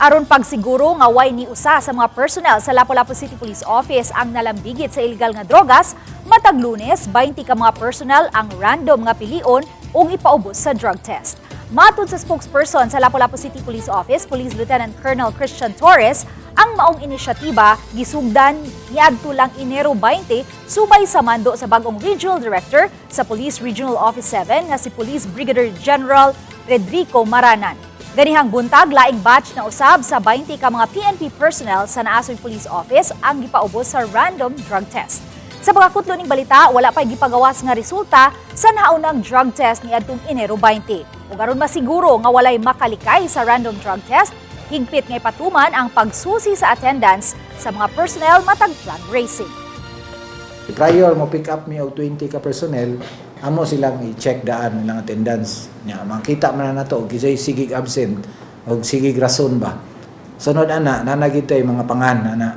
Aron pagsiguro nga way ni usa sa mga personnel sa Lapu-Lapu City Police Office ang nalambigit sa illegal nga drogas, matag Lunes, 20 ka mga personnel ang random nga pilion ug ipaubos sa drug test. Matud sa spokesperson sa Lapu-Lapu City Police Office, Police Lieutenant Colonel Christian Torres, ang maong inisyatiba gisugdan niadto lang Enero 20 subay sa mando sa bagong Regional Director sa Police Regional Office 7 nga si Police Brigadier General Redrico Maranan. Ganihang buntag, laing batch na usab sa 20 ka mga PNP personnel sa Naasoy Police Office ang gipaubos sa random drug test. Sa pagkakutlo ning balita, wala pa gipagawas nga resulta sa naunang drug test niadtong Enero 20. Ug aron masiguro nga walay makalikay sa random drug test, higpit nga ipatuman ang pagsusi sa attendance sa mga personnel matag flag raising. Prior mo pick up mi og 20 ka personnel, amo silang i-check daan ilang attendance. Nya makita man na nato og kisay sigig absent og sigig rason ba. Sunod ana, naa na gyud tay mga pangan ana.